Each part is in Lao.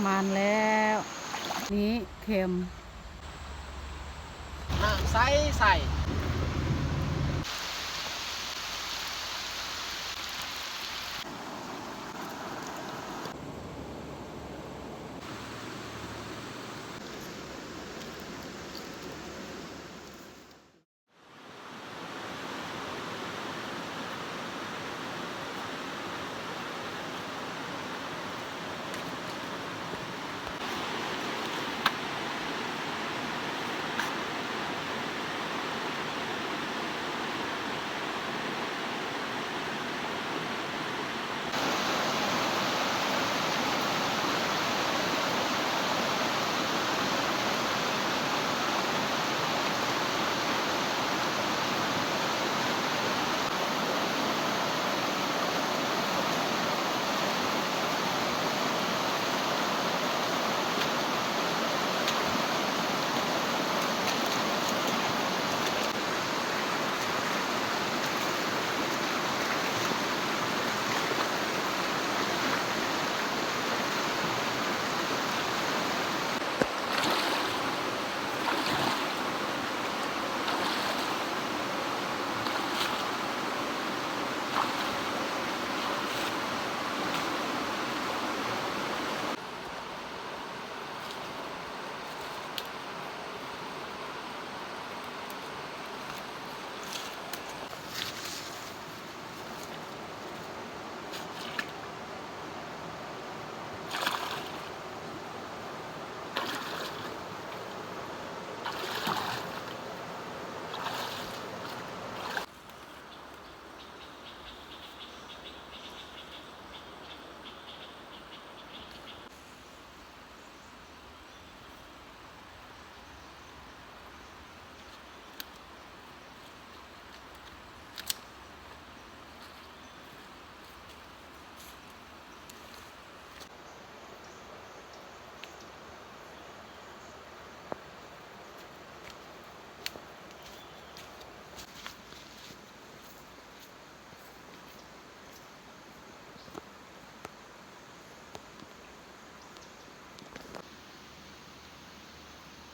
ມາແລ້ວ ນີ້ເຂັມ ນ້ຳໃສໆ.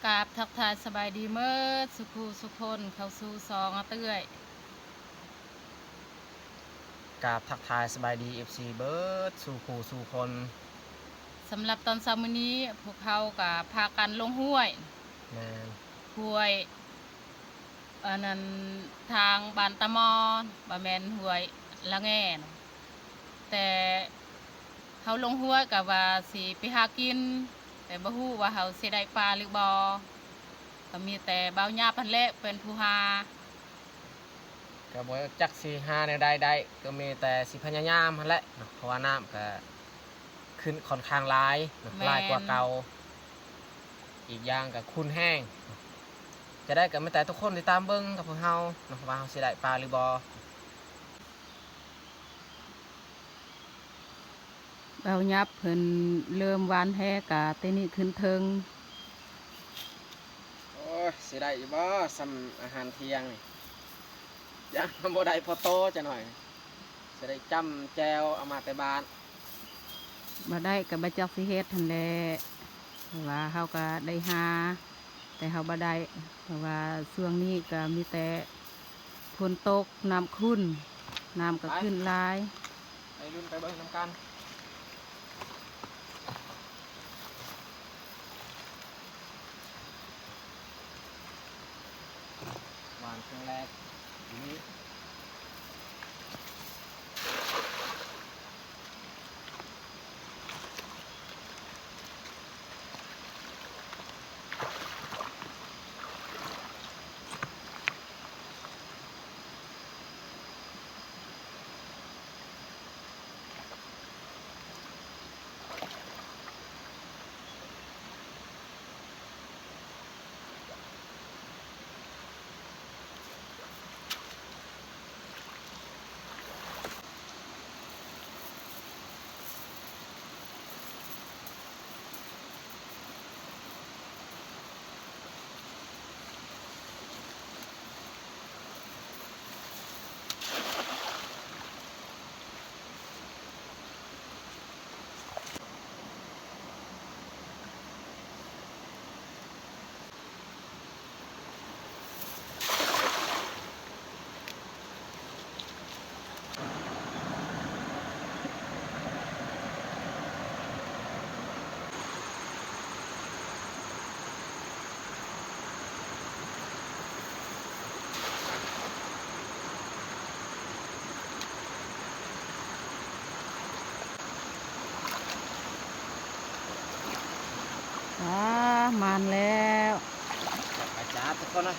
ກາບທັກທາຍສະບາຍດີເໝິດສູ່ຄູ່ສູ່ຄົນ ເຂົ້າສູ່ຊ່ອງອາເອື້ອຍ. ກາບທັກທາຍສະບາຍດີ ເອັຟຊີ ເບີດສູ່ຄູ່ສູ່ຄົນ. ສຳລັບຕອນເຊົ້າມື້ນີ້ ພວກເຮົາກະພາກັນລົງຫ້ວຍ. ແມ່ນ. ຫ້ວຍ ອັນນັ້ນ ທາງບ້ານຕາໝໍ ບໍ່ແມ່ນຫ້ວຍລະແງນະ ແຕ່ເຮົາລົງຫ້ວຍກະວ່າຊິໄປຫາກິນ ແຕ່ບໍ່ຮູ້ວ່າເຮົາຊິໄດ້ປາຫຼືບໍ່ ກະມີແຕ່ບ່າວຫຍາບຫັ້ນແຫຼະເປັນຜູ້ຫາ. ກະບໍ່ຈັກຊິຫາແນວໃດໄດ້ ກະມີແຕ່ຊິພະຍາຍາມຫັ້ນແຫຼະເນາະ ເພາະວ່ານ້ຳກະຂຶ້ນຂ້ອນຂ້າງຫຼາຍເນາະ ແມ່ນ ຫຼາຍກວ່າເກົ່າ ອີກຢ່າງກະຂຸ່ນແຮງ ຈະໄດ້ກະມີແຕ່ທຸກຄົນຕິດຕາມເບິ່ງກັບພວກເຮົາເນາະ ວ່າເຮົາຊິໄດ້ປາຫຼືບໍ່. ບ່າວຫຍັບເພິ່ນເລີ່ມຫວ່ານແຫກະແຕ່ນີ້ຂຶ້ນເທິງ. ໂອ້ຍ ຊິໄດ້ຢູ່ບໍ່ ສ່ຳອາຫານທ່ຽງນີ້ ຢ້ານບໍ່ໄດ້ພໍໂຕຈັກໜ້ອຍ ຊິໄດ້ຈ້ຳແຈ່ວເອົາມາແຕ່ບ້ານ. ບໍ່ໄດ້ກະບໍ່ຈັກຊິເຮັດຫັ້ນແຫຼະ ເພາະວ່າເຮົາກະໄດ້ຫາ ແຕ່ເຮົາບໍ່ໄດ້ ເພາະວ່າຊ່ວງນີ້ກະມີແຕ່ຝົນຕົກ ນ້ຳຂຸ່ນ ນ້ຳກະຂຶ້ນຫຼາຍ. ໄປ ໄປລຸ້ນໄປເບິ່ງນຳກັນ. ຫວ່ານຄັ້ງແລກຢູ່ນີ້. ເ ອາ ມານແລ້ວ ໄປຈັບທຸກຄົນເອີຍ.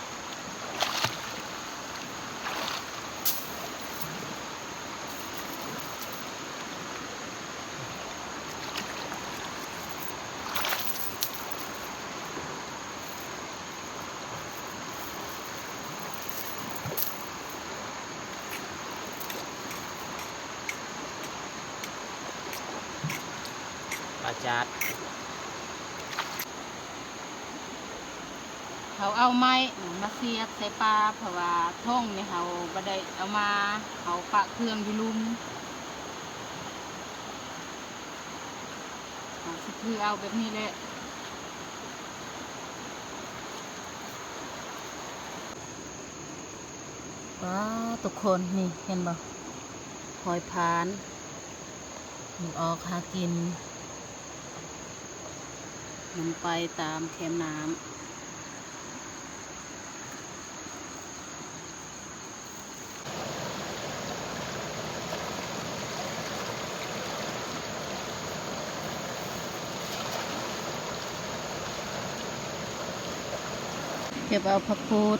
ປາຈາດ ເຂົາເອົາໄມ້ມາສຽກໃສ່ປາ ເພາະວ່າຖົງນີ້ເຮົາບໍ່ໄດ້ເອົາມາ ເຮົາປະເຄື່ອງຢູ່ລຸ່ມ. ເຮົາຊິຖືເອົາແບບນີ້ແຫຼະ. ວ້າ ທຸກຄົນ ນີ້ເຫັນບໍ່? ຫອຍພານ ມັນອອກຫາກິນ ມັນໄປຕາມແຄມນ້ຳ. ເກັບເອົາຜັກກູດ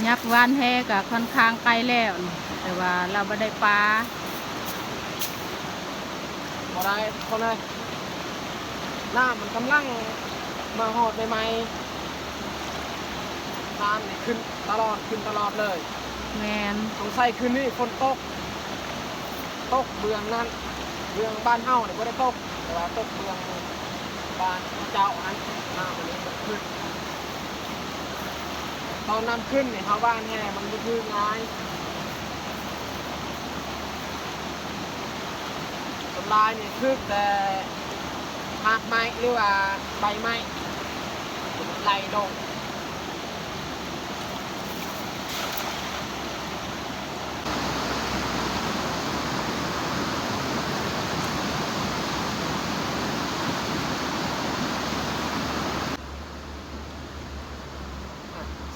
ຍັບຫວ່ານແຫກໍຄ່ອນຂ້າງໄກແລ້ວ ແຕ່ວ່າລາວບໍ່ໄດ້ປາ. ບໍ່ໄດ້ຄົນເອີຍ ນ້ຳມັນກຳລັງມາຮອດໃໝ່ໆ ນ້ຳນີ້ຂຶ້ນຕະຫຼອດ ຂຶ້ນຕະຫຼອດເລີຍ. ແມ່ນ ສົງໄສຄືນນີ້ຝົນຕົກ ຕົກເບື້ອງນັ້ນ ເບື້ອງບ້ານເຮົານີ້ບໍ່ໄດ້ຕົກ ແຕ່ວ່າຕົກເບື້ອງບ້ານເຈົ້າຫັ້ນ ນ້ຳມັນຂຶ້ນ. ຕອນນ້ຳຂຶ້ນນີ້ເຮົາຫວ່ານແຫມັນບໍ່ຖືກງ່າຍ ສ່ວນຫຼາຍນີ້ຖືກແຕ່ຮາກໄມ້ ຫຼືວ່າໃບໄມ້ໄຫຼລົງ.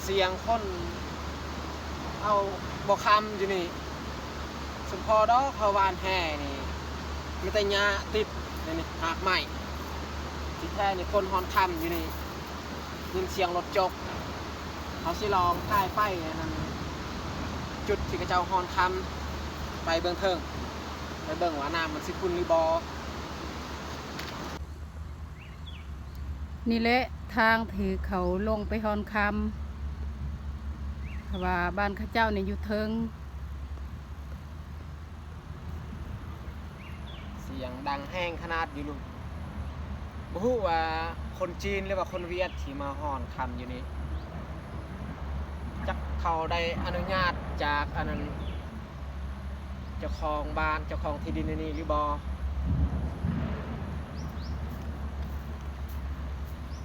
ສຽງຄົນເອົາບໍ່ຄຳຢູ່ນີ້ ສົມພໍດອກເຮົາຫວ່ານແຫນີ້ ມີແຕ່ຫຍ້າຕິດໃນນີ້ ຮາກໄມ້ ທີ່ແທ້ນີ້ຄົນຮ່ອນຄຳຢູ່ນີ້. ຍິນສຽງລົດຈົກ ເຮົາຊິລອງຖ່າຍໄປອັນນັ້ນ ຈຸດທີ່ເຂົາເຈົ້າຮ່ອນຄຳ ໄປເບື້ອງເທິງ ໄປເບິ່ງວ່ານ້ຳມັນຊິຂຸ້ນຫຼືບໍ່. ນີ້ແຫຼະທາງທີ່ເຂົາລົງໄປຮ່ອນຄຳ ເພາະວ່າບ້ານເຂົາເຈົ້ານີ້ຢູ່ເທິງ. ສຽງດັງແຮງຂະໜາດຢູ່ລຸ ບໍ່ຮູ້ວ່າຄົນຈີນ ຫຼືວ່າຄົນຫວຽດທີ່ມາຮ່ອນຄຳຢູ່ນີ້ ຈັກເຂົາໄດ້ອະນຸຍາດຈາກອັນນັ້ນ ເຈົ້າຂອງບ້ານ ເຈົ້າຂອງທີ່ດິນໃນນີ້ຫຼືບໍ່?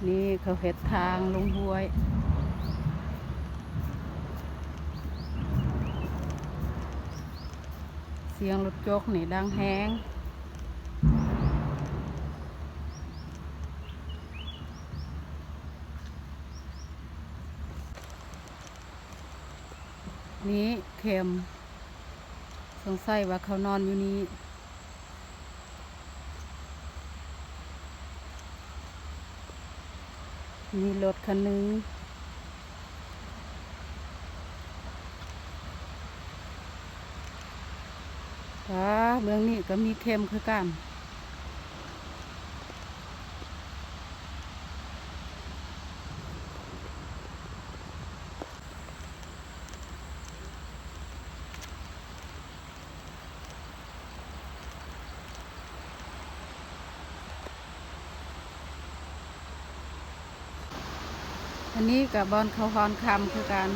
ນີ້ເຂົາເຮັດທາງລົງຫ້ວຍ. ສຽງລົດຈົກນີ້ດັງແຮງ. ນີ້ເຂັມ ສົງໄສວ່າເຂົານອນຢູ່ນີ້. ມີລົດຄັນໜຶ່ງ. ວ້າ ເບື້ອງນີ້ກໍມີເຂັມຄືກັນ. ອັນນີ້ກໍບ່ອນເຂົາຮ້ອນຄຳຄືກັນ.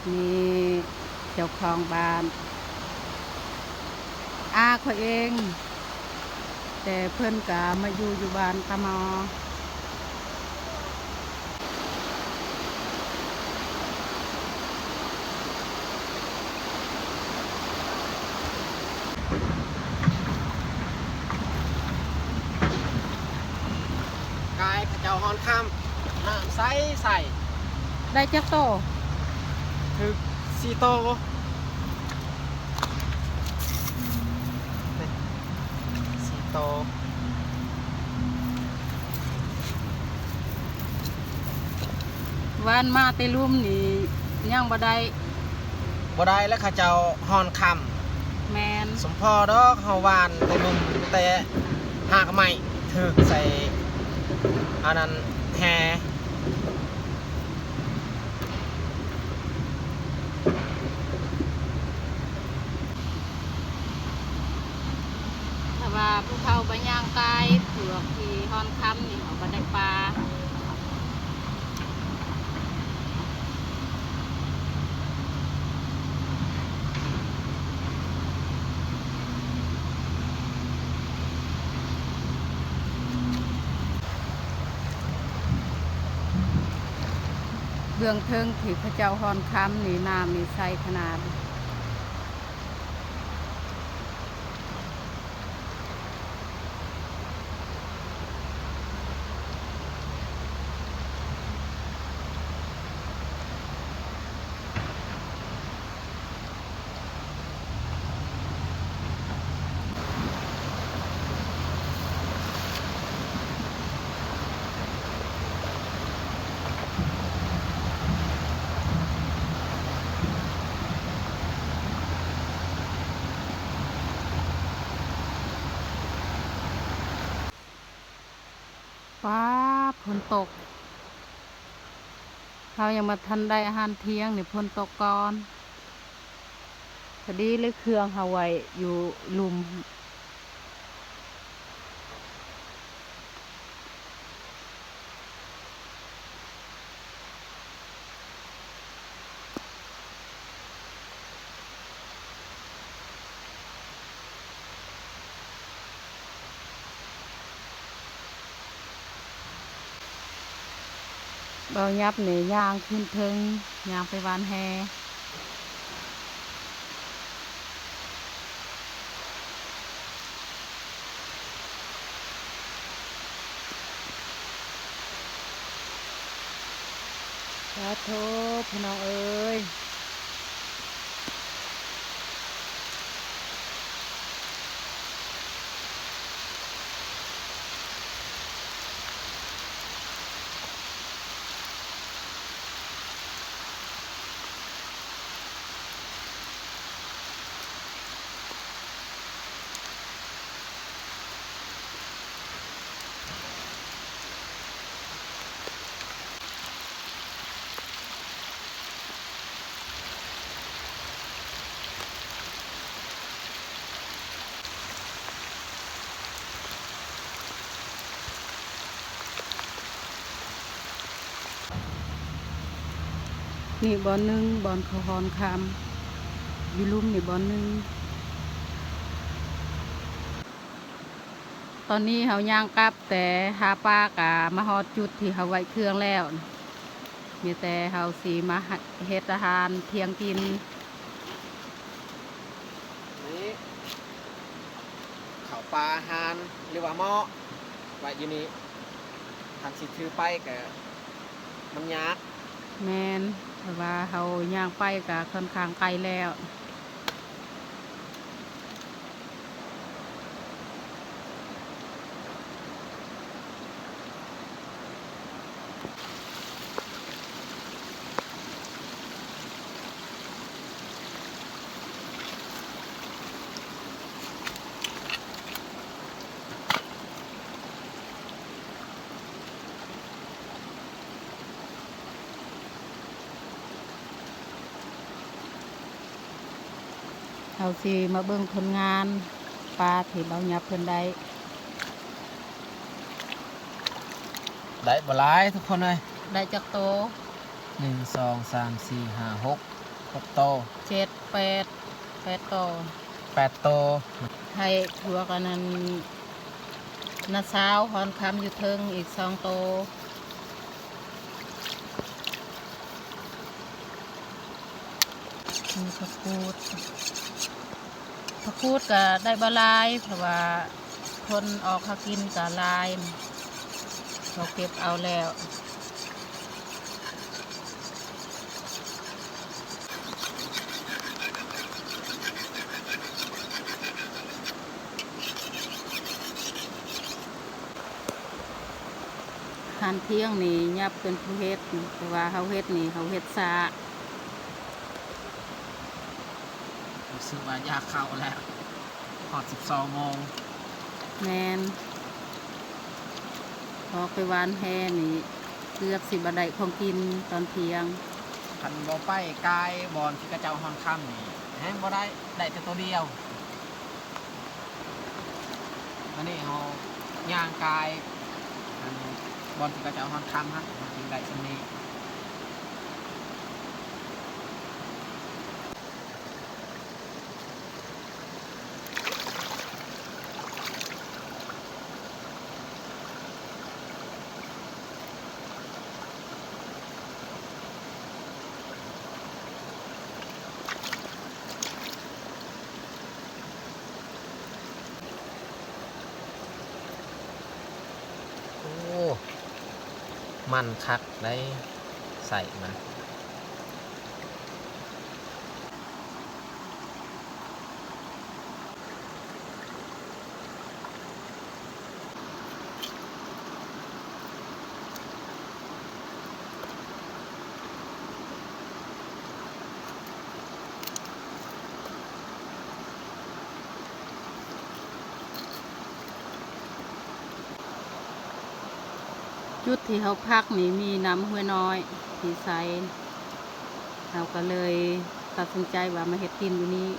ນີ້ເຈົ້າຂອງບ້ານ ອາຂ້ອຍເອງ, ແຕ່ເພິ່ນກໍມາຢູ່ ຢູ່ບ້ານຕະມໍ. ກາຍເຂົາເຈົ້າຮ້ອນຄຳ ນ້ຳໃສໆ. ໄດ້ຈັກໂຕ? ຖືກສີ່ໂຕ. ນີ້ ສີ່ໂຕ. ຫວ່ານມາແຕ່ລຸ່ມນີ້ຍັງບໍ່ໄດ້. ບໍ່ໄດ້ແລ້ວ ເຂົາເຈົ້າຮ້ອນຄຳ. ແມ່ນ. ສົມພໍດອກ ເຮົາຫວ່ານແຕ່ລຸ່ມ ແຕ່ຮາກໄມ້ຖືກໃສ່ອັນນັ້ນແຮ່. ຖ້າວ່າຜູ້ເຖົ້າໄປຍ່າງກາຍ ພວກທີ່ຮ້ອນຄຳນີ້ ເຮົາກໍໄດ້ປາ. ເບື້ອງເທິງທີ່ເຂົາເຈົ້າຮ້ອນຄຳນີ້ ນ້ຳນີ້ໃສຂະໜາດ. ປ້າ ຝົນຕົກ. ເຮົາຍັງບໍ່ທັນໄດ້ອາຫານທ່ຽງນີ້ ຝົນຕົກກ່ອນ. ພໍດີເລີຍ ເຄື່ອງເຮົາໄວ້ຢູ່ລຸ່ມ. ບ່າວຫຍັບນີ້ຍ່າງຂຶ້ນເທິງ ຍ່າງໄປຫວ່ານແຮ່. ສາທຸ ພີ່ນ້ອງເອີຍ. ນີ້ບ່ອນໜຶ່ງ ບ່ອນເຂົາຮ້ອນຄຳ ຢູ່ລຸ່ມນີ້ບ່ອນໜຶ່ງ. ຕອນນີ້ເຮົາຍ່າງກັບແຕ່ຫາປາ ກະມາຮອດຈຸດທີ່ເຮົາໄວ້ເຄື່ອງແລ້ວ. ມີແຕ່ເຮົາຊິມາເຮັດອາຫານທ່ຽງກິນ. ນີ້ ເຂົ້າປາອາຫານ ຫຼືວ່າເໝາະໄວ້ຢູ່ນີ້ ຄັນຊິຖືໄປກະມັນຍາກ. ແມ່ນ ເພາະວ່າເຮົາຍ່າງໄປກະຂ້ອນຂ້າງໄກແລ້ວ. ເຮົາຊິມາເບິ່ງຜົນງານປາທີ່ບ່າວຫຍັບເພິ່ນໄດ້. ໄດ້ບໍ່ຫຼາຍທຸກຄົນເອີຍ. ໄດ້ຈັກໂຕ? ໜຶ່ງ ສອງ ສາມ ສີ່ ຫ້າ ຫົກ ຫົກໂຕ. ເຈັດ ແປດ ແປດໂຕ. ແປດໂຕ. ໃຫ້ພວກອັນນັ້ນ ນ້າສາວຮອນຄຳຢູ່ເທິງອີກສອງໂຕ. ມີຜັກກູດ ຜັກກູດກໍໄດ້ບໍ່ຫຼາຍ ເພາະວ່າຄົນອອກຫາກິນກໍຫຼາຍ ເຂົາເກັບເອົາແລ້ວ. ທ່ານທ່ຽງນີ້ຫຍັບເປັນຜູ້ເຮັດ ແຕ່ວ່າເຮົາເຮັດນີ້ ເຮົາເຮັດຊ້າ. ຮູ້ສຶກວ່າຢາກເຂົ້າແລ້ວ ຮອດສິບສອງໂມງ. ແມ່ນ ອອກໄປຫວ່ານແຮ່ນີ້ ເກືອບຊິບໍ່ໄດ້ຂອງກິນຕອນທ່ຽງ. ຄັນບໍ່ໄປກາຍບ່ອນທີ່ເຂົາເຈົ້າຮ່ອນຄຳນີ້ ແຮ່ງບໍ່ໄດ້ ໄດ້ແຕ່ໂຕດຽວ. ອັນນີ້ເຮົາຍ່າງກາຍ ອັນບ່ອນທີ່ເຂົາເຈົ້າຮ່ອນຄຳຫັ້ນ ເຮົາຈຶ່ງໄດ້ສ່ຳນີ້. ໂອ້ ມັນຄັກໄດ໋ ໄສ້ມັນ. ຈຸດທີ່ເຮົາພັກນີ້ມີນ້ຳຫ້ວຍນ້ອຍທີ່ໃສ ເຮົາກໍເລີຍຕັດສິນໃຈວ່າມາເຮັດກິນຢູ່ນີ້.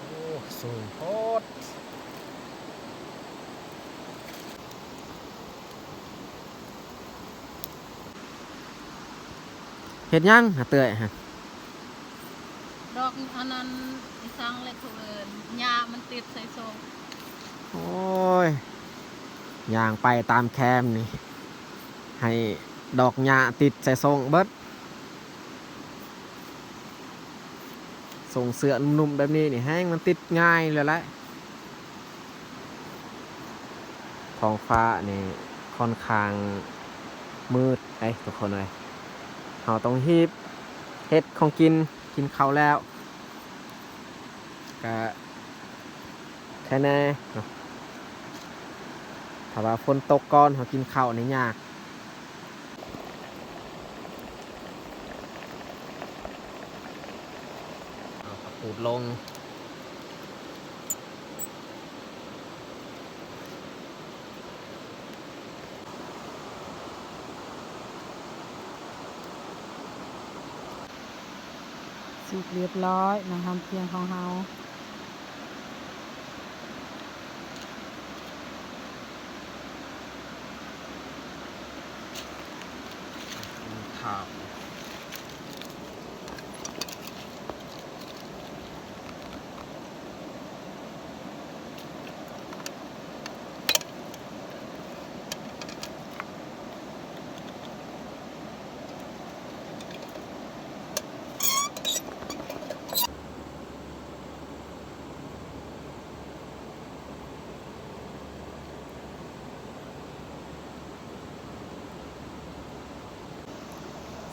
ໂອ້ ສູງໂພດ. ເຮັດຫຍັງຫາເອື້ອຍຫັ້ນ? ດອກອັນນັ້ນ ອີສັງແຫຼະ ເຂົາເອີ້ນ ຫຍ້າມັນຕິດໃສ່ສົ້ງ. ໂອ້ຍ ຍ່າງໄປຕາມແຄມນີ້ ໃຫ້ດອກຫຍ້າຕິດໃສ່ສົ້ງເບິດ. ສົ້ງເສື້ອນຸ້ມໆແບບນີ້ນີ້ ແຮ່ງມັນຕິດງ່າຍແລ້ວແຫຼະ. ທ້ອງຟ້ານີ້ຄ່ອນຂ້າງມືດເດ້ທຸກຄົນເອີຍ. ເຮົາຕ້ອງຮີບເຮັດຂອງກິນ ກິນເຂົ້າແລ້ວ ກະ ແຄ່ແນ່ເນາະ. ຖ້າວ່າຝົນຕົກກ່ອນເຮົາກິນເຂົ້ານີ້ຍາກ. ເອົາຜັກກູດລົງ. ຮຽບຮ້ອຍ ອາຫານທ່ຽງຂອງເຮົາ.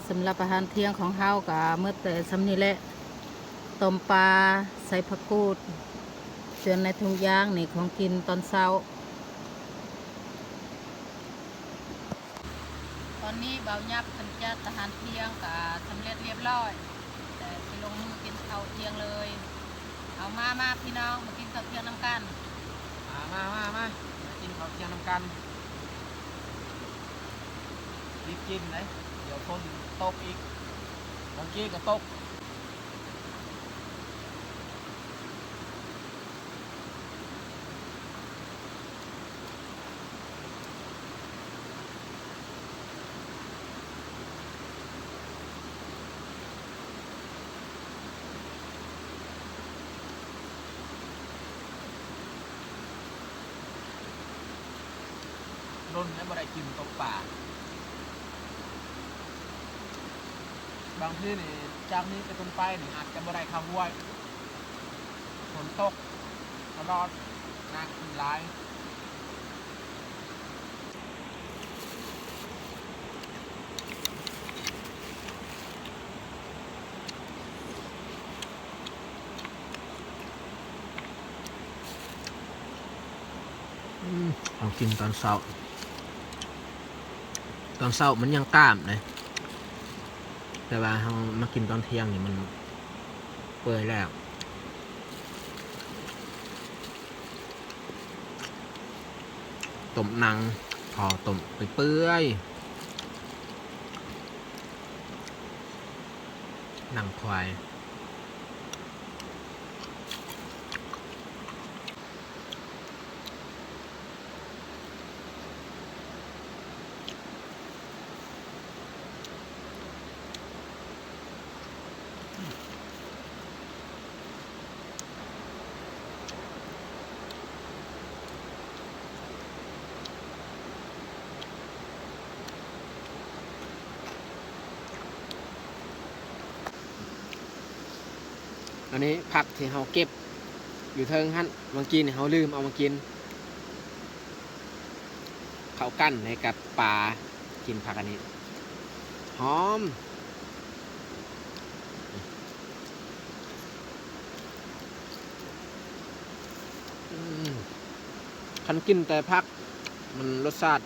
ສຳລັບອາຫານທ່ຽງຂອງເຮົາກໍໝົດແຕ່ສ່ຳນີ້ແຫຼະ. ຕົ້ມປາໃສ່ຜັກກູດ ສ່ວນໃນທຸງຢາງນີ້ຂອງກິນຕອນເຊົ້າ. ຕອນນີ້ບ່າວຫຍັບເພິ່ນຈັດອາຫານທ່ຽງກໍສຳເລັດລຽບຮ້ອຍ ແຕ່ຊິລົງມືກິນເຂົ້າທ່ຽງເລີຍ. ເອົາ ມາ ມາ ພີ່ນ້ອງ ມາກິນເຂົ້າທ່ຽງນຳກັນ. ມາ ມາ ມາ ມາ ມາກິນເຂົ້າທ່ຽງນຳກັນ. ຮີບກິນເດ້ ດຽວຝົນຕົກອີກ. ບາງທີກໍຕົກ. ດົນແລ້ວບໍ່ໄດ້ກິນຕົ້ມປາ. ບາງທີນີ້ ຈາກນີ້ເປັນຕົ້ນໄປນີ້ ອາດຈະບໍ່ໄດ້ເຂົ້າຫ້ວຍ. ຝົນຕົກຕະຫຼອດ ນ້ຳຂຶ້ນຫຼາຍ. ອືມ ເຮົາກິນຕອນເຊົ້າ ຕອນເຊົ້າມັນຍັງກ້າມເດ້ ແຕ່ວ່າເຮົາມາກິນຕອນທ່ຽງນີ້ມັນເປື່ອຍແລ້ວ. ຕົ້ມໜັງ ພໍຕົ້ມໄປເປື່ອຍ ໜັງຄວາຍ. ອັນນີ້ຜັກທີ່ເຮົາເກັບຢູ່ເທິງຫັ້ນ ເມື່ອກີ້ນີ້ເຮົາລືມເອົາມາກິນ. ເຂົ້າກັນໃຫ້ກັບປາ ກິນຜັກອັນນີ້ ຫອມ. ອືມ ຄັນກິນແຕ່ຜັກ ມັນລົດຊາດ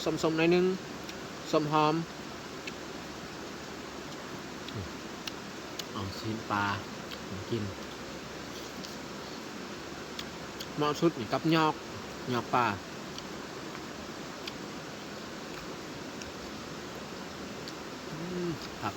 ສົ້ມໆ ໜ້ອຍໜຶ່ງ ສົ້ມຫອມ. ເອົາຊີ້ນປາກິນ ເໝາະສຸດນີ້ກັບຍອກ ຍອກປາ. ອືມ ຄັກ.